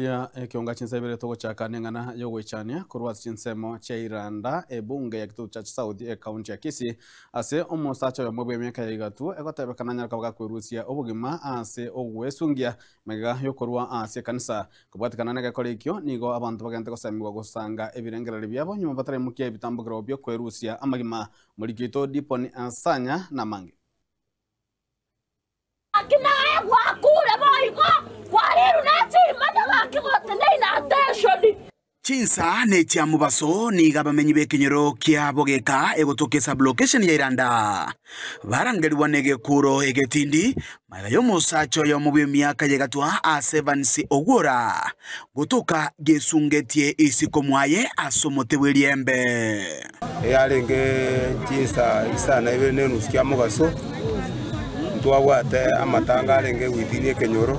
Ria ekeonga chinsa ibere togochaka neng'ana y'ogoichania korwa ase chinsemo chia Iranda, ebunge ya Kitutu Church South ekaunti ya Kisii, ase omosacha oyomo bw'emiaka ya igatu egotebekana anyare koba gakwerusia obogima ase ogwesungia magega y'okorua ase ekanisa. Kobwatikana negekora ekio, nigo abanto bagente gosemigwa gosanga ebirengererio biabo nyuma bataraimokia ebitambokero bi'okwerusia amagima. Omoriki oito Dipon Asanya namange. Gaki naye gwakure boigo, kwarirwe ne chimanya gaki goteneine attention. Chinsa nechia mobaso nigo abamenyi b'ekenyoro kia Bogeka egotoka esublocation ya Iranda barangerigwa negekuro egetindi magega y'omosacha oyomo bw'emiaka y'egatwa ase Evans Ogwora gotoka gesungetie isiko mwaye ase omote bw'eriembe. Eyarenge chinsa isano na ibere na enusu chia mogaso, ntwabwate amatanga arenge goitinia ekenyoro,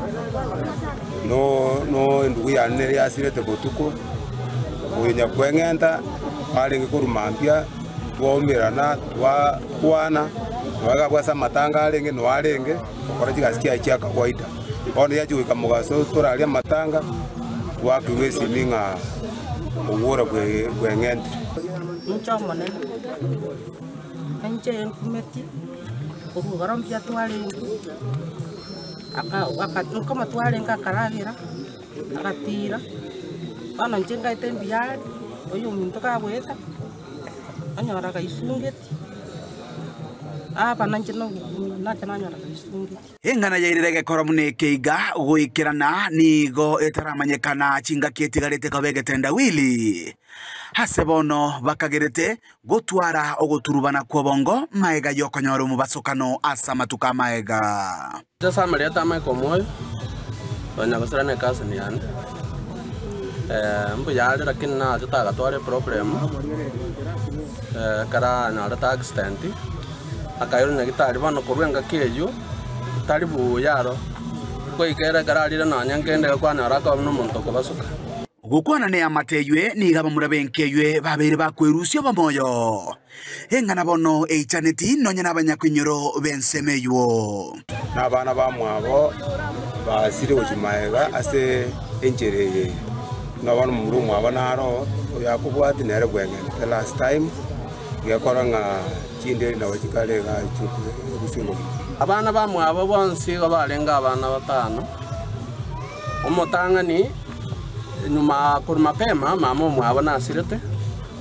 no no endugu yane nere yasirete botuko, oyo nyakweng'enta arenge korwa mambia, twaumerana twakwana, nonya iga abwo ase amatanga arenge noo arenge gokora chigasi chiaye chia kawaida. Bono yachia goika mogaso torarie amatanga, twakerwa esimi ng'a ogwora bweng'entire. Inche Omonene, inche nkumeti, korwa igoro mbuya twarenge, aka aka nkoma twarenge akaragera, agatira, bono inche ngaete mbuya are, oyo ominto kagoeta, onyora gaisungeti, aba nainche nogokumia, nacha nanyora gaisungeti. Eng'ana yairire egekora buna eke iga goikerana nigo etaramanyekana chingaki etigarete koba egetendawili. Ase bono bakagerete gotwara ogoturubana kw'obongo magega y'okonyora omobasokano ase amatuko amaega. Ase amarieta a Michael Omoyo, oyo nyagosira ne cousin yane, mbuya are lakini nachete agatwara eproblem, ekero anyorete accident, akairwa nyagetari bono korwa engaki eywo, tari buya aro, goika ere ekero arire nonya nkende iga kwanyora akoba buna omonto okobasuka. Gokwana neamate eywe nigo abamura b'enka eywe babeire bakwerusia obomoyo. Eng'ana bono eichaneti nonya nabanyakoinyoro b'ensemo eywo. Na abana bamwabo basire gochia magega ase enchera eye. Buna bono momura omwabo naro oyo akobwatia nere bweng'ente last time gekora ng'a chinderi nabo chikare iga chi'okorusia obogima. Abana bamwabo bonsi igo barenge abana batano. Omotang'ani nyuma korwa mapema mama omwabo nasirete,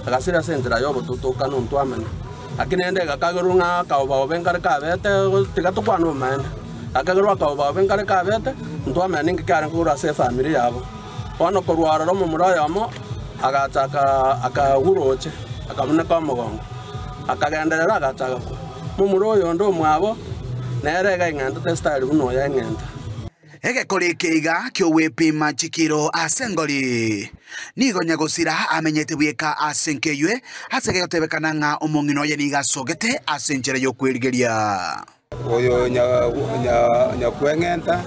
agasira ase enchera y'obotutukanu ntwamanya. Lakini rende gakagerwa ng'a akaoba-obe nkare kabete, tiga tokwane obomaene, gakagerwa akaoba-obe nkare kabete, ntwamanya ninki kiarenge korwa ase efamiri yabo. Bono korwa aroro omomura oyomo agacha akagwa roche, akabuneka omogongo, akagenderera agacha agakwa. Momura oyonde omwabo nere iga aing'entete estyle buna oyo aing'enta. Egekora eke iga ki'ogwepima chikiro ase engori. Nigo nyagosira amenyete bweka ase enka eywe, ase gegotebekana ng'a omong'ina oye nigo asogete ase enchera y'okwerigeria. Oyo nyakweng'enta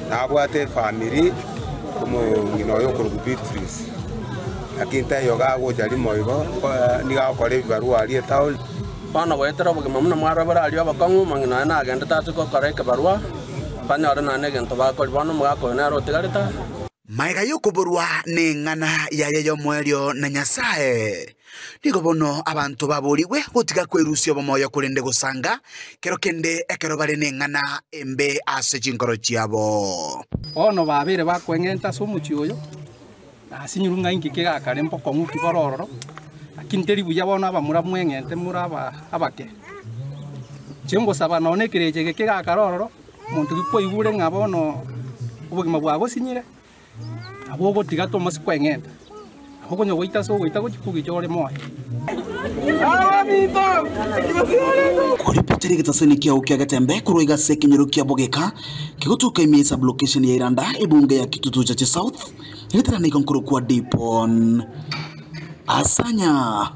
nabwate efamiri omong'ina oye okorokwa Beatrice, lakini taiyo gagocha rimo igo, nigo agokora ebibarua aria etown. Bono goetera obogima buna mwarobire aria obokong'u, omong'ina oye nagendete ase gokora ekebarua, banyore nonya negento bakoria. Bono omogaka oyo nere otigarete aa. Magega y'okoborwa neng'ana yaye y'omoerio na Nyasae, nigo bono abanto baborigwe gotiga kwerusia obomoyo korende gosanga kero kende ekero bare neng'ana embe ase chinkoro chiabo. Bono babeire bakweng'enta ase omochie oyo, Nasinyirwe ng'a inki kegakare mbokong'u ki bore ororo, lakini teri buya bono abamura mweng'ente more abake. Inche ngosaba nonya ekerecha eke kegakare ororo, omonto ki kwaigure ng'a bono obogima bwagosinyire, nabo ogotiga tomasi kweng'enta, nabo okonya goita ase ogoita gochia kogicha ore moyo. Koripotera egetaseni kiao kia Getembe korwa iga ase ekenyoro kia Bogeka, kegotuka ime esublocation ya Iranda, ebunge ya Kitutu Chache South, Egeterano igo nkorokwa Dipon Asanya.